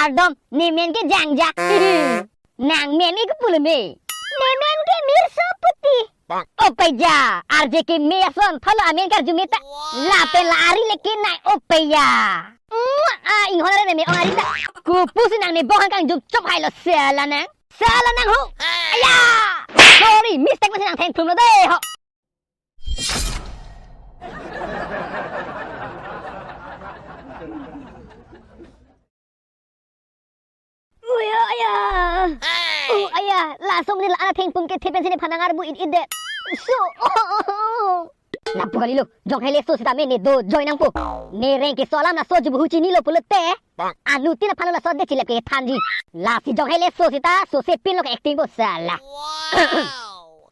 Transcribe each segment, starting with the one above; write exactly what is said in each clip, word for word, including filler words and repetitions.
Kardom, ne men ke Jangja. Nang men ke kopulo me? Ne men ke Mirso Puti. Opeja, arje keme ason thalo amen karju me ta. Lapen la ari le kenai, opeja. Mm, ah, inghon are ne me-ong ari ta. Kopusi nang ne bong han kangjum chop hailo sela nang. Sela nang ho. Aya! Sorry, mistake masi nang thengphum lo de ho. Uya, aya. Uh, aya, laso amonit la-an athengpum kethe pensi nephan nang-arbu it-it det. So, oh, oh, oh. Lapu kalilo, jonghai leso sita me ne dojoi nangpo. Ne reng keso alam laso jubu hu chinilo pulote. Anuttin aphan laso de chilep kethanji. Lasi jonghai leso sita, sose pinlo ke acting po sala.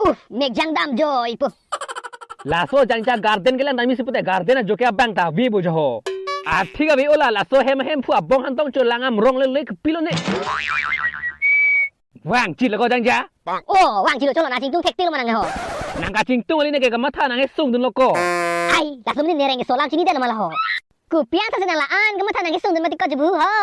Uf, mek jang damjoi po. Laso Jangja garden kelang damji si pute garden ajoke abang ta ave bo jo ho. Athik ave ola laso hem hemphu abong han tong cholang am rong le le kopilo ne. Vangchilo ko Jangja. Oh, vangchilo, cholo nang chingtung thekthelo ma nang ho. Nang kachingtung kali ne ke kamatha nang esungdunlo ko. Ai, laso amonit ne reng keso alam chinidetlo ma la ho. Kopi aphansi nang la-an kamatha nang kesungdun mati ko jubu ho.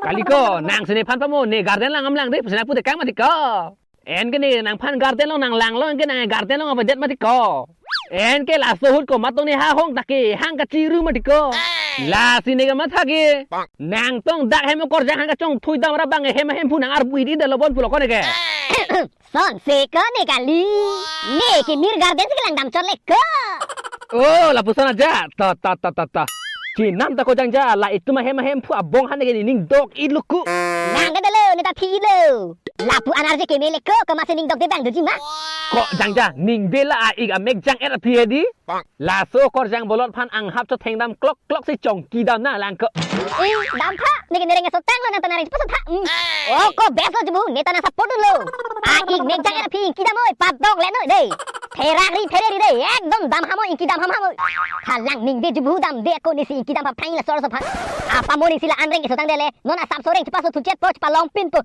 Kali ko, nang si nephan pamo, ne garden lang am lang de, pusi nang pute kang mati ko. En ke ne nangphan garden along nang langlo, en ke nang garden along avedet mati ko. En ke laso ahut komat tong ne ha hong ta kehang kachiru mati ko. Lasi ne kamatha ke. Nang tong dak hem okorjang han kachongthui dam ra bang hem hemphu nang-arbu it-it detlo bon pulo ko ne ke. Sonse ko ne kali. Ne ke mir garden si kelang damchot le ko. Oh, lapuson aja. Ta, ta, ta, ta, ta. Chinam ta ko Jangja, la itum ahem ahemphu abong han ke ne ning dok-itlo ko. Nang ke dolo, ne ta thilo. Lapu an arje keme le ko, komatsi ning dokde bang doji ma. Ko Jangja, ningve la a-ik amek jang-et aphi hedi. Laso okorjang bolot aphan anghap chotheng dam klok klok si chongki dam nanglang ko. Eh, dam tha, ne ke ne reng keso tanglo nang ta nang reng chepaso tha. Hmm. Oh, ko best lo jubu, ne ta nang support dunlo. A-ik mek jang-et aphi ingki dam oi, padok le noi de. Therak ri thereri de, ekdom dam ham oi, ingki dam ham ham oi. Thalang ningve jubu damde ko ne si ingki dam phap thang laso arloso aphan. Apa mo ne si la-an reng keso tangdet le, non asapso reng chepaso thuchet po chepalong pin po.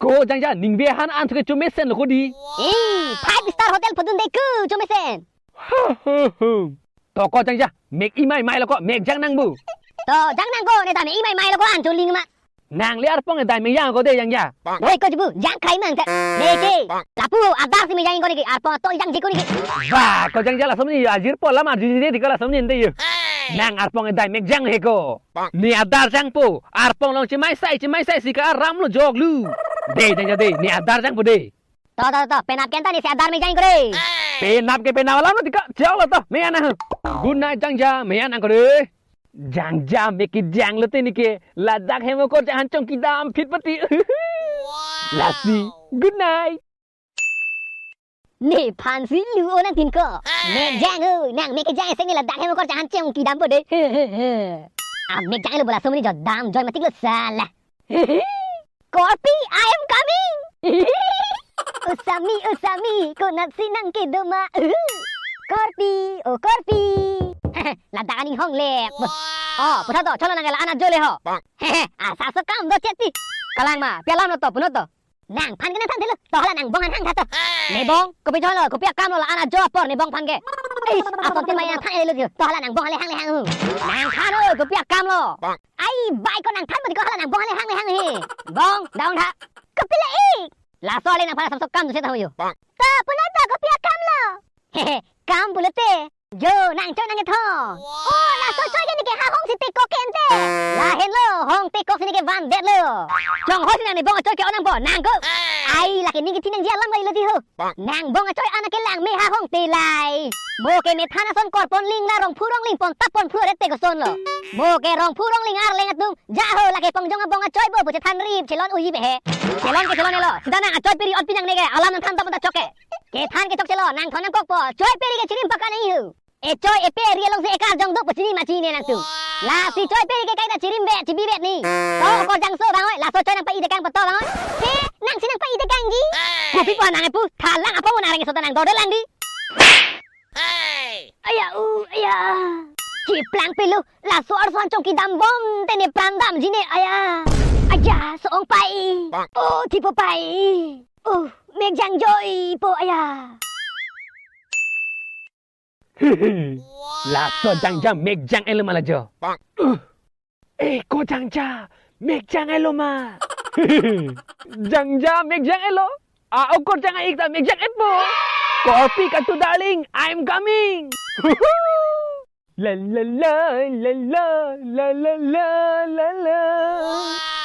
Ko Jangja, ningve han an thu ke chomesen lo ko di. Eh, five star hotel pudun de ko chomesen. To ko Jangja, mek imai mai lo ko, mek jang nang bu. To, jang nang ko, ne ta mek imai mai lo ko an choling ma. Nang le arpong edai mek jang ko de Jangja. Hei ko jubu, jang khai mang ta. Ne ke, lapu adar si mek jang ko ne ke, arpong to jang je ko ne ke. Ba, ko Jangja laso amonit ajirpo lam arju de di ko laso amonit de yo. Nang arpong edai mek jang he ko. Ne adar jangpo, arpong along chemai sai, chemai sai si ka aram lo joklo. De, Jangja de, ne adar jangpo de. To, to, to, penap ke-en ta ne si adar mek jang ko de. Penap ke penap alam lo di ko, chok lo to, mek jang nang. Good night Jangja, mek jang nang ko de. Jangja mek kejang lote ne ke, ladak hem okorjang han chongki dam phit pati. Lasi, good night. Nephan si lu o nangtin ko. Mek jang o, nang mek kejang ese ne ladak hem okorjang han chongki dampo de. A mek jang lo bo laso amonit jo damjoi matik lo sala. Korpi, I am coming. O Sami, o Sami, konatsi nang kedo ma. Korpi, o Korpi. Ladak aning hong lep. Oh, puthot to, cholo nang la-an ajo le ho. Asapso kam do chet ti. Kalang ma, pi alam lo to, punot to. Nangphan ke nangthan thelo, to hala nang bong han hang tha to. Ne bong, kopi cholo, kopi akam lo la-an ajo apor ne bong phan ke. Eish, asontin mai nangthan le lo thilo, to hala nang bong han le hang le hang hu. Nangthan o, kopi akam lo. Ai, bai ko nangthan mati ko hala nang bong han le hang le hang he. Bong, daun tha. Kopi le ik. Laso le nangphan asapso kam do chet tha yo. To, punot to kopi akam lo. Hehe, kam pulote. Jo, nang choi nang kethong. Oh, laso choi ke ne ke ha hong si tekok ke ente. Lahenlo, hong tekok si ne ke vandetlo. Chonghoi si nang ne bong achoi ke-on nangpo, nang ko. Ai, lake ning kethe nangji alam kali lo di ho. Nang bong achoi an kelang me ha hong te lai. Mo ke methan ason korpon ling la rongphu rongling pon tap pon phru re te koson lo. Mo ke rongphu rongling arleng atum. Ja ho, lake pongjong abong achoi bo pu chethan rip chelon uji behe. Chelon ke chelon elo. Sita nang achoi piri ot pinang ne ke alam nangthan ta pon ta chok ke. Kethan ke chokchelo, nangthon nangkokpo, choi peri ke chirim pakan nang ihu. Echoi epe eri alongsi ekarjong do pu chini ma chini nangtum. Lasi choi peri ke kaita chirim be, chibi be ni. To okorjangso bang oi, laso choi nangpa-i tekang poto bang oi. He, nangsi nangpa-i tekangji. Kopi po nang epu, thalang apa mo nang reng keso ta nang dode lang di. Aya, u, aya. Chiplang pelo, laso arloso an chongki dam bom te ne pran damji ne, aya. Aya, so-ong pai. Oh, thipo pai. Oh, mek jang joi po aya. Laso Jangja mek jang-etlo ma la jo. Uh. Eh, ko Jangja, mek jang-etlo ma? Jangja mek jang-etlo? A, okorjang a-ik ta mek jang-etpo. Korpi katu darling, I'm coming. La la la, la la, la la la, la la.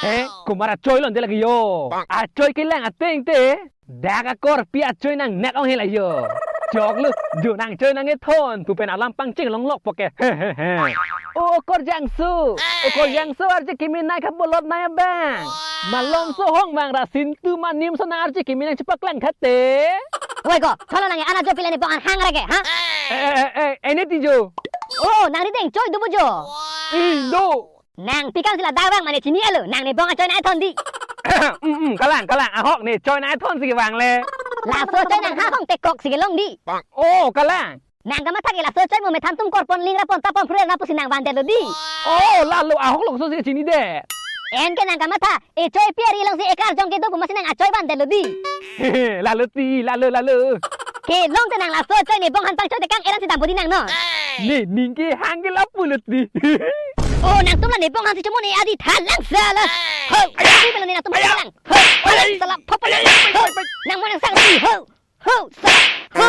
Eh, komat achoi lo nde lake jo. Achoi kelang ateng te. Dak akorpi achoi nangnat ong he la jo. Choklo, jo nangchoi nangkethon pu pen alam pangcheng longlokpo ke. He, he, he. O okorjangso. Okorjangso arje kemenei kabolot nei abang. Malomso hong vang ra sintu manim so nang arje kemenei chepaklang kate. Oi ko, tholo nang an ajo pile ne bong an hang ra ke, ha? Eh, eh, eh, eh, ene ti jo. Oh, nang rideng choi do bo jo. I do. Nang pikang sila dak vang mane chini-etlo, nang ne bong achoi nangkethon di. Mm, mm, kalang, kalang, ahok ne choi nangkethon si kevang le. Laso choi nang ha hong tekok si kelong di. Oh, kalang. Nang kamatha ke laso choi mo methan tum korpon ling rapon tapon phru na pusi nang vandetlo di. Oh, lalo ahok lo so si chinidet. En ke nang kamatha, e choi pi ari alongsi ekarjong kedo pu masi nang achoi vandetlo di. Lalo ti, lalo, lalo. Kelong te nang laso choi ne bong han pangchoi te kang eran si dampo di nang no. Ne ning kehang ke lapu lo ti. Oh, nangtum la ne bong han si chomon e adi than lang sala. Ho, adi belo ne nangtum lang. Ho, lang sala, pop lang. Ho, nang mo nang sang di. Ho, ho, sala. Ho.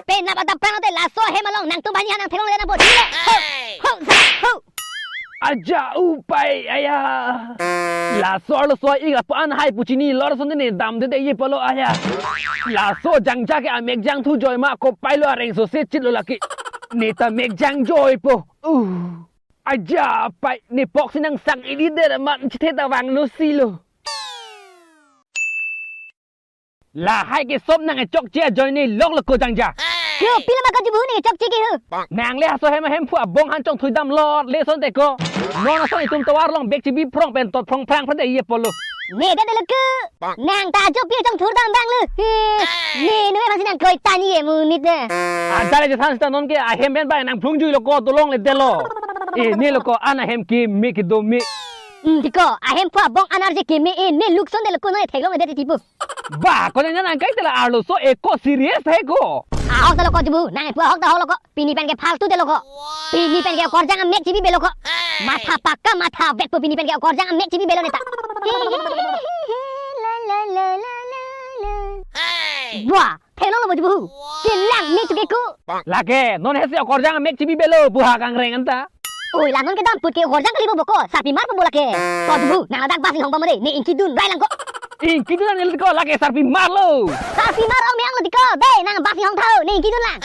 Penap adap prang te laso hem along nangtum banghini han nang theklong le nang bo di lo. Ho, ho, sala. Ho. Aja upai aya. Laso arloso ik lapu-an hai pu chini lor ason ne damdede ye pulo aya. Laso Jangja ke amek jangthu joi ma kopai lo areng so se chit lo lake. Ne ta mek jang joipo. Uh. Aja pai ne pok si nang sang ili der man chithe ta vanglo si lo. Lahai ke sop nang chokche ajoine loklo ko Jangja. Yo, pila ma ka jubu ne chokche ke hu. Nang le haso hem hemphu abong han chongthui damlot le ason te ko. Non ason itum tovar along bek chibi phrong pen tot phrong phrang phrang de ye pulo. Ne de de lo ke. Nang ta ajo pi chongthur dam bang le. He. Ne nu bang si nang koi tani ye mu nit ne. Ada le je than sta non ke ahem pen bang nang phlung jui lo ko dolong le delo. Eh, ne lo ko an ahem keme kedo me. Hmm, tiko, ahemphu abong an arje keme e, ne lukson de lo ko ne theklong de ti pu. Ba, ko nang nang kai tela arloso e ko serious he ko. Ahok ta lo ko jubu, nang pu ahok ta hok lo ko, pini pen ke faltu de lo ko. Pini pen ke okorjang amek chibi belo ko. Matha pakka matha vek pu pini pen ke okorjang amek chibi belo ne ta. La, la, la, la, la, la. Wah, theklong lo mo jubu. Kelang ne chuke ku. Lake, non hesi okorjang amek chibi belo, buha kangreng anta. Oi, la non kedam put ke okorjang kali bo ko, sarpi mar po bo lake. Ko jubu, nang ladak bas ni hong pamade, ne ingki dun rai lang ko. Ingki dun lang ne ko, lake sarpi mar lo. Sarpi mar ong me ang lo tiko, be, nang bas ni hong thau, ne ingki dun lang.